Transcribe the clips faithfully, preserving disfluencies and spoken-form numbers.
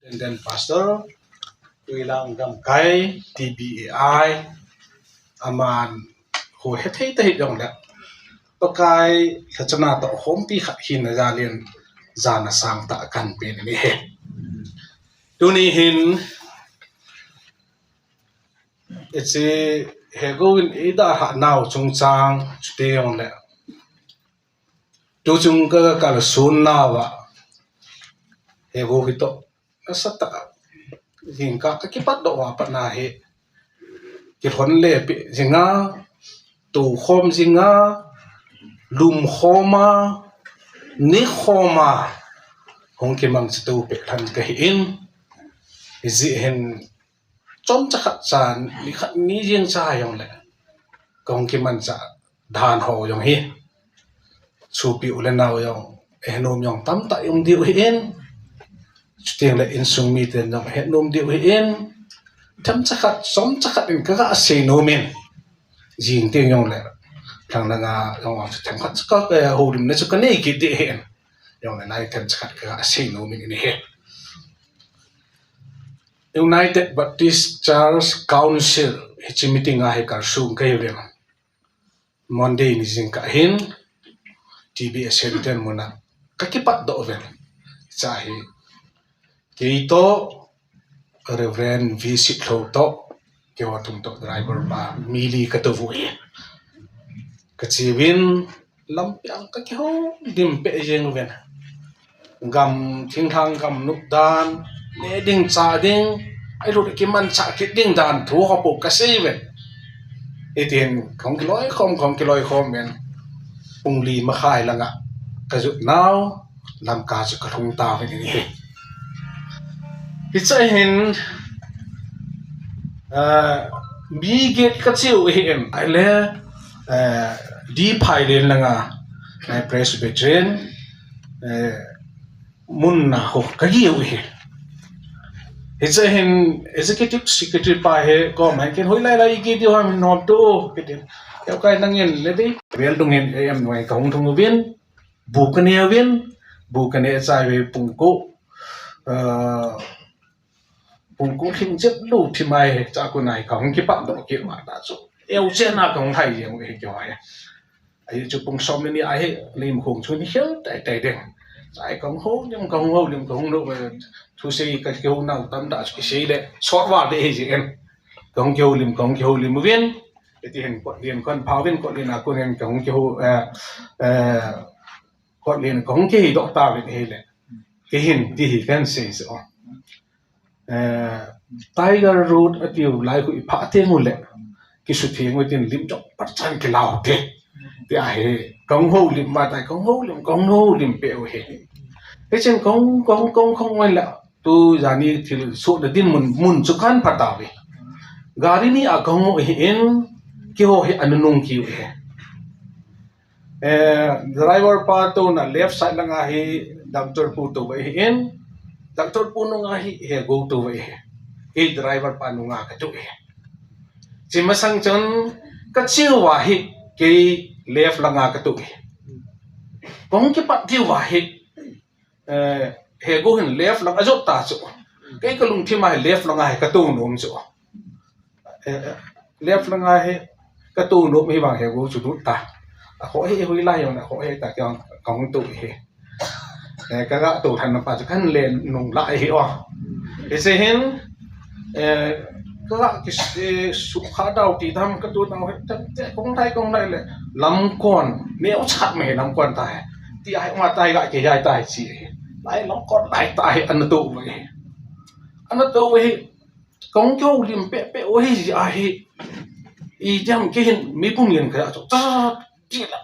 Superintendent Pastor, Tuilang Gamkai, T B A I, aman ho hethei tahih jongle, Pakai lhachana toh khompi khat hina jal in jana sangtah kahin pen ahi. Tuni hin, hiche Hego in eidalhah nau chungchang, chuti jongle, tuchung ka, kakalson nauva, Hego hitoh nasatah a, jingkah kakipatdoh uva pat nahi, kilhon le peh jinga, toukhom jinga, lumkhom a, nekhom a, hung kimangcha tou peh lhan kahin, hijeh hin chomcha khat chan, nikhat ni jeng cha jongle, kahung kimanchah dan ho jong hi, sopi u le nao jong, eihenom jong tamtah i um diu ahin, chutengle insung miten jong eihenom diu ahin, themcha khat, chomcha khat in kaga seinom in, jing teng jongle, lhang langa jong chu themcha khat, houlimna chu kanei kit ding ahin, jongle nai themcha khat kaga seinom in ahi. United Baptist Church Council hiche meeting a hi kalsong kahiuvin, Monday ni jingkah hin T B A Center muna kakipatdoh uvin, hiche hi kei toh, Reverend V Sitlhou toh, keiho thum toh, driver pa mi li katou uve. Kacheuvin, lampi a kakihoulim peh jeng uvin, gam, thinglhang gam nop dan, neh ding chah ding, ahiloule kimanchah kit ding dan thu ho bou kasei uvin. Hitihin kahung kiloikhom, kahung kiloikhom uvin, pung li makhai langa kajot nau, Lamka chu kalhung tauvin ahi. Hiche hin, mi get kacheu ahin, ahile, D. Phailen langa, Presbyterian, munna ho kageu ahi. Hiche hin Executive Secretary pa hi koma hin ken hoilai lai igel diu ham, nomtah u kitin, keu kai nangin le dei vel dung hin am noi kahung thung uvin, bu kaneh uvin, bu kaneh chai uve pung ko, pung ko lhing chet lou thim ahi, chua kon ahi kahung kipatdoh kit uva ta chu, eu chena kahung lhai jeng uve keiho hi. Ahi chu pung som le ni ahi, lim khong chu ni khel tai tai ding. Chai kahung houlim, kahung houlim, kahung lou, thusei kakihounau tamtah chu kisei le sot val ding ahi jeh in, kahung kihoulim, kahung kihoulim uvin, hitihin kotlen kahin phauvin, kotlen a kon hin kahung kihou, kotlen kahung kiheidoh tauvin ahile, kei hin ti hi kahin sei chu, Tiger Road atiu lai khu iphah teng ule, kisutheng u tin lim chomkhat chan kilau te, tia hi kahung houlim uva tai, kahung houlim, kahung houlim peh u ahi. Hichun kahung, kahung, kahung, kahung uva le, tu jani thilsohna dinmun, mun chu kahin phatauve. Gari ni a kahung u ahin, keiho hi anunung kiu ahi. Driver pa touna left side langa hi doctor pu tou ahin, doctor pu nunga hi Hego tou ahi. Kei driver pa nunga katou ahi. Hiche masang chun kacheu uva hi kei left langa katou ahi. Kahung kipat diu va hi, Hego hin left lang ajot ta chu, kei kalungthim a hi left langa hi katou nom chu, left langa hi katou nom hivang Hego chu lut ta, akhoh hi hoilai jongle akhoh hi ta, kei kahung tou ahi. Kaga tou lhon pa chu kahin le nung lai ahi o. Hiche hin, kaga ki, sukha dau ti dam katou nau hi, kahung lhai, kahung lhai le, lamkon neocha khat ma hi lamkon tahi, ti ahi, ma tahi ga kei jai tahi chi ahi. Lai lamkon lai tahi, ana tou uve. Ana tou uve hi, kahung kihoulim pehpeh u ahi jeh ahi. Idiham kei hin mi pum yen kaja chu, ta, ti la.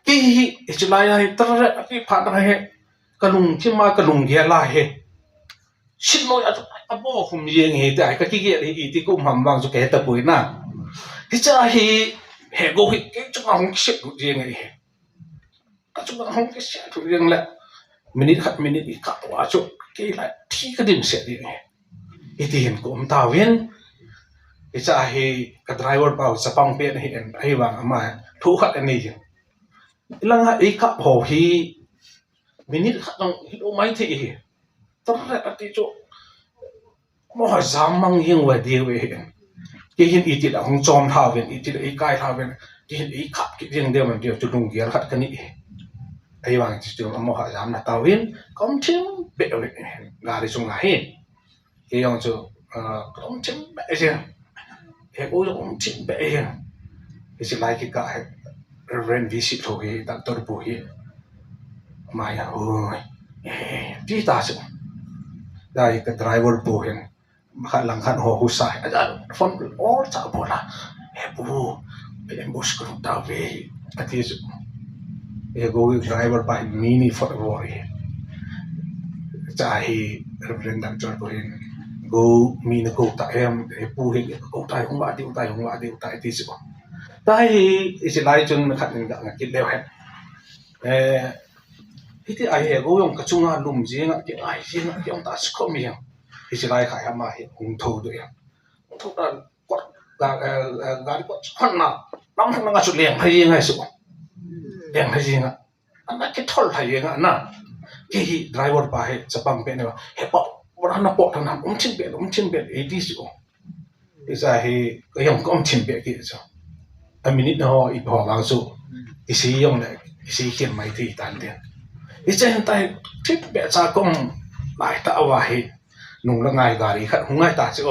Kei hi, hiche lai a hi, tara, akiphat na hi, kalungthim a, kalunggel a hi, sit noi a chu, abo khum jeng hi, tia hi kakigel hi, iti kaum ham vang chu kahe tapoi na. Hiche a hi, Hego hi, kei chunga hung kiset lut jeng ahi. Kachunga hung kiset lut jeng le, minute khat minute ni kah uva chu, kei la thi kadimset jeng ahi. Hitihin kaum tauvin, hiche a hi ka driver pa chapang pen ahin, ahivang ama lhuh khat anei jin. Ilanga eikap ho hi minute khat jong hilou maithei ahi. Ati chu. Mo ha jam mang jing uva diu e. Kei hin iti la hung chom lha uvin, iti la eikai lha uvin, kei hin eikhap kit jing diu man diu chu lunggel khat kanei e. Ahivang chu chu mo ha jam na tauvin, kaum thim be uvin, gari sunga hi. Kei jong chu, ah, kaum thim be jing. He u jong um thim be jing. Hiche lai kikah hi Reverend V C Tho hi, doctor pu hi. Ama hi, "Oi, eh," ti ta chu. Lai ka driver pu hin, khat lang khat ho husa hi. Aja phone o cha bola. "He pu, ambush ka lut tauve," ati chu. He u driver pa hin mi ni phot vo hi. Cha hi Reverend Doctor pu hin, "Go, mi na kou ta em?" "He pu, hi kou tai, hung va diu tai, hung va diu tai," ti chu. Tahi, hiche lai chun khat in ga ngah kit leu hen. Eh, hiti ahi, he u jong ka chunga lum jing a, kingai jing a, ki-ong ta chu khomi jong. Hiche lai kha ama hi hung tho doh jong. Hung tho ta, kot, ga, eh, eh, gari kot hon na, lam hon na chu leng hai jing a chu. Leng hai jing a. Ana kithol hai jing a na. Kei hi driver pa hi chapang pe ne ba. "He pa, bora na po ta na, um thim be, um thim be," ati chu. Hiche hi, ka jong kaum thim be kit chu. A minute ho, ipi ho vang chu. Isi jong le, isi khin mai thei tan tin. Hiche hin tai, thip be cha kaum lai ta uva hi. Nung la ngai gari khat hung ngai ta chu.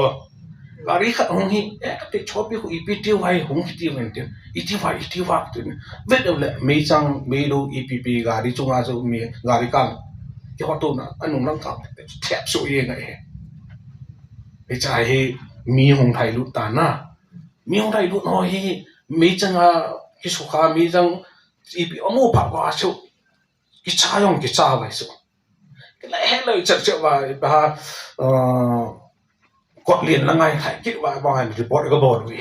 Gari khat hung hi, eh, kati chopi khu ipi tiu vai hung kiti uvin tin. Iti vai, iti vai tin. Vet le, meichang, meilou ipi pi gari chunga chu mi, gari kang. Kihotona, anung lang kang, thep su jeng ahi. Hiche hi mi hung lhai lut ta na. Mi hung lhai lut ho hi, meichang a kisukha, meichang ipi amu phat uva chu. Kicha jong kicha vai chu. Kila heloi chat chat vai, ba, uh, kot lien la ngai lhai kit vai, ba, report ka bol uve.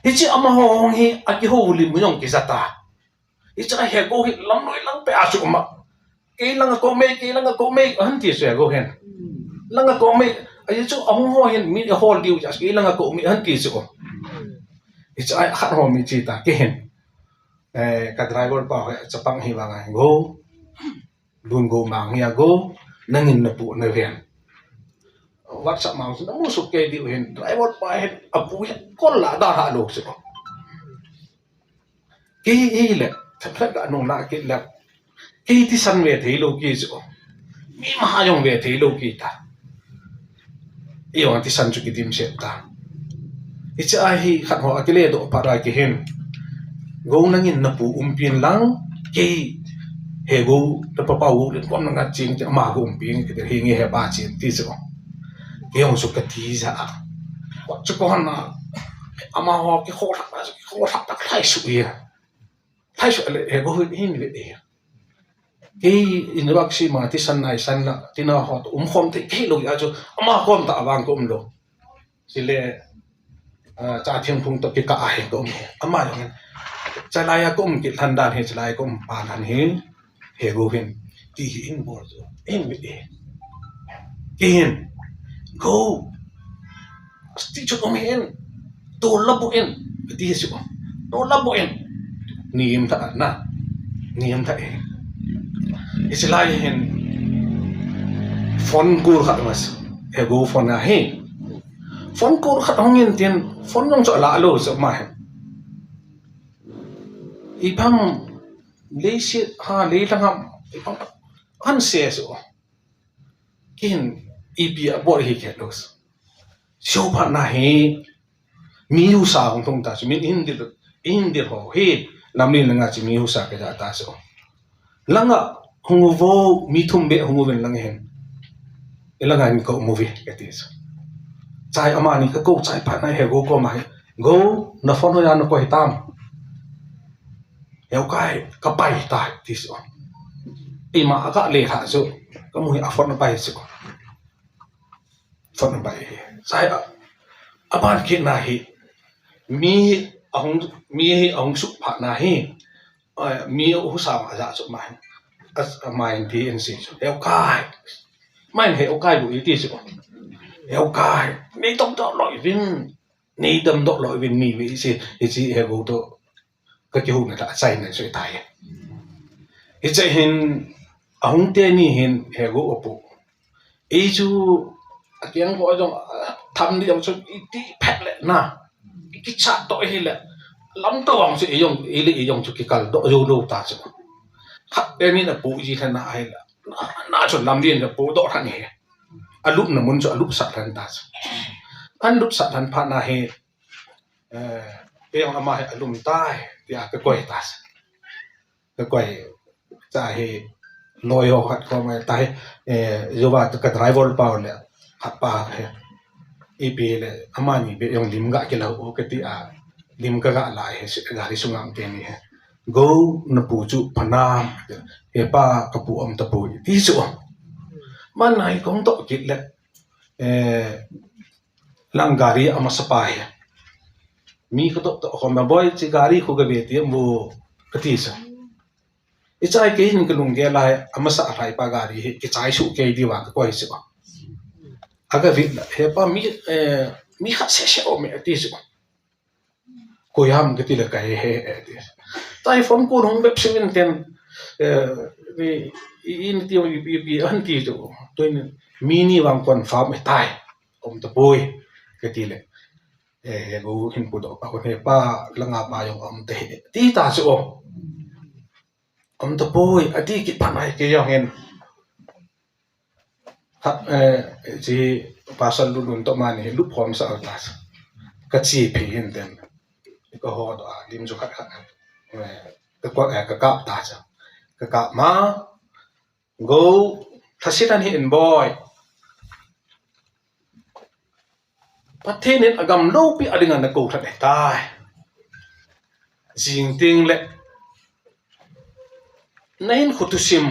Hiche amaho hi, akihoulim u jong kija ta. Hiche a he u hi lamloi lang pe a chu um a. "Kei langa kou mei, kei langa kou mei," ahin ti chu he u hin. "Langa kou mei," ahi chu ahung ho hin mi ahol diu chu, "Kei langa kou mei," ahin ti chu. Hiche a khat ho mi chi ta, kei hin. Eh, ka driver pa hi chapang hi vang a, "Go. Lun go mang hi a go. Nangin na pu na ven." WhatsApp mang chu na mu suk kei diu hin, driver pa hin, apu hin, kol la da ha lo chu. Kei hi le, thaphat ka nung la kit le. Kei thisan ve thei lou kei chu. Mi ma jong ve thei lou kei ta. Ijong thisan chu kidim sep ta. Hiche a hi khat ho akile doh phat a kei hin. "Go, nangin na pu umpi in lang, kei he u, na papa u, len kom na nga ching, ama u umpi in, kei te hi nge he pa ching," ti chu. Kei jong chu kati ja a. Chu ko han na, amaho kikhohlhah, kikhohlhah ta lhai su e. Lhai su le, he u hin ve e. Kei in vak si ma thisan nai san la, tina ho to um khom thei kei lou a chu, ama kom ta vang ko um lou. Chule, ah, cha thingphung to kikah a hi ko um hi. Ama jong hin. Chalai a ko um kit lhan dan hi, chalai ko um pa lhan hi. He u hin. Ti hi in bol chu. In ve e. Kei hin. Go. Asti chu um hin. Tol la bu in. Ti hi chu. Tol la bu in. Nim tha na. Nim tha e. Hiche lai hin. Phone call khat mas. He u phone a hi. Phone call khat hung in tin, phone jong chu ala lou chu ma hin. Ipi ham leiset ha, leilang ham, ipi ham han se chu. Kei hin ipi abol hi kei lou chu. Seo phat na hi, mi husa hung thong ta chu, min hin dil, hin dil ho hi, lamlen langa chu mi husa kei ja ta chu. Langa hung uvo, mi thum beh hung uvin lang hin. Ilanga hin ka um uve, kati chu. Chai amani ka kou chai phat na he u koma hi. Go, na phone hoiya na koi tam. He u kai, ka pai tai, ti chu. Ima a ka le tha chu. Ka mu hi a phone a pai chu. Phone a pai hi. Chai a, aban kit na hi. Mi ahung, mi hi ahung suk phat na hi. Ai, mi husa ma ja chu ma hin. As, ma hin ti in si chu. He u kai. Ma hin he u kai bu i ti chu. He u kai. Nei dom doh loi uvin. Nei dom doh loi uvin ni ve si. Hiche he u to. Ka kihou na ta chai na chu tai. Hiche hin ahung teni hin he u apu. Ei chu, akeng ko jong, tham di jong chu, iti phet le na. Kichat doh hile. Lam to ang chu, ei jong, ei le ei jong chu kikal doh jou lou ta chu. Khat te ni na pu ji thana ahile. Na, na chu lam di na pu doh thani he. Alupna mun chu alupsah lhan ta chu. Alupsah lhan phat na hi, eh, kei jong ama hi alum tai, tia kakoi ta chu. Kakoi, cha hi, loi ho khat ko mai ta hi, eh, jouva ka driver pa le, khat pa hi, ipi le, amani be jong lim ga kila u kati a, lim ka ga la hi, gari sunga um teni hi. Gou na pu chu phanam, he pa ka pu um tapoi, ti chu. Man nai kong to kit le, eh, lang gari amasa pa hi. Mi ka to to ko ma boi chi gari khu ga be ti mu kati sa. Ichai kei hin ka lunggel lai amasa a lhai pa gari hi kichai su kei di va kakoi chu. Aga vit la he pa mi, eh, mi khat sese um e ti chu. Koi ham kati le ka he he e ti. Tai phone ko hung bep simin ten, eh, ni, i, i, ni ti, i, i, i, an ti chu. Tuin mi ni vang confirm e tai. Um tapoi kati le. Eh, he gou hin pu doh pa kon he pa langa pa jong um te he. Ti ta chu o. Um tapoi, ati kit phat nai kei jong hin. Ha, eh, chi pasal lu lun to mani lup hom sa ta. Ka chi phi hin ten. Ka ho doh a, lim chu khat khat. Eh, ka ko, eh, ka kap ta cha. Ka kap ma. Gou, thasit an hi in boi. Pathen in agam loupi a dinga na kou that ahitai. Jing ting le. Na in khutusim,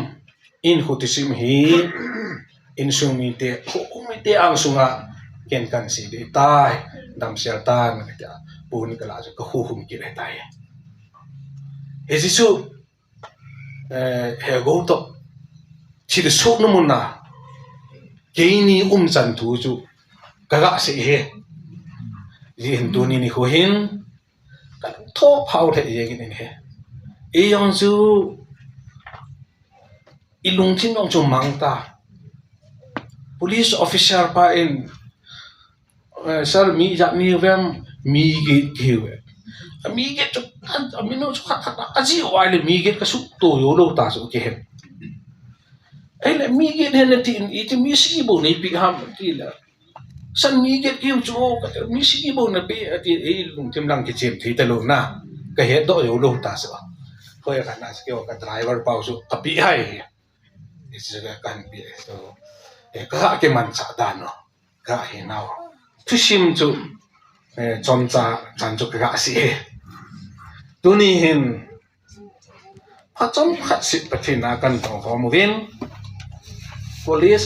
in khutusim hi, insung mite, khu, khu mite ang sunga, ken kan si di tai, damsel tan, tia, pu ni kala ka khu hum kit ahitai. He Jesu, eh, he gou to. Chi de suk na mun na. Keini um chan thu chu. Ka ga se he. Ji hin tuni ni khu hin. Ka tho phau the ye gin he. I jong chu. I lungthim jong chu mang ta. Police officer pa in, eh, sir, mi jat ni vem, mi git kiu ve. A mi git chu, a, a mi no chu khat khat, a ji wai le mi git ka su to yo lo ta su ke hem. Ei le mi git hen ti, i ti mi si bo nei pi ham ti le. San mi git kiu chu, ka ti mi si bo na pi, a ti ei lungthim lang kichem thei ta lo na. Ka he do yo lo ta su. Hoi ka na se ke ka driver pau su, ka pi hai. Israel kan pi so, eh, ka ke man cha dan no. Ka he nau. Thusim chu, eh, chomcha chan chu ka si he. Tuni hin, phachom khat si Pathen a kan tong khom uvin. Police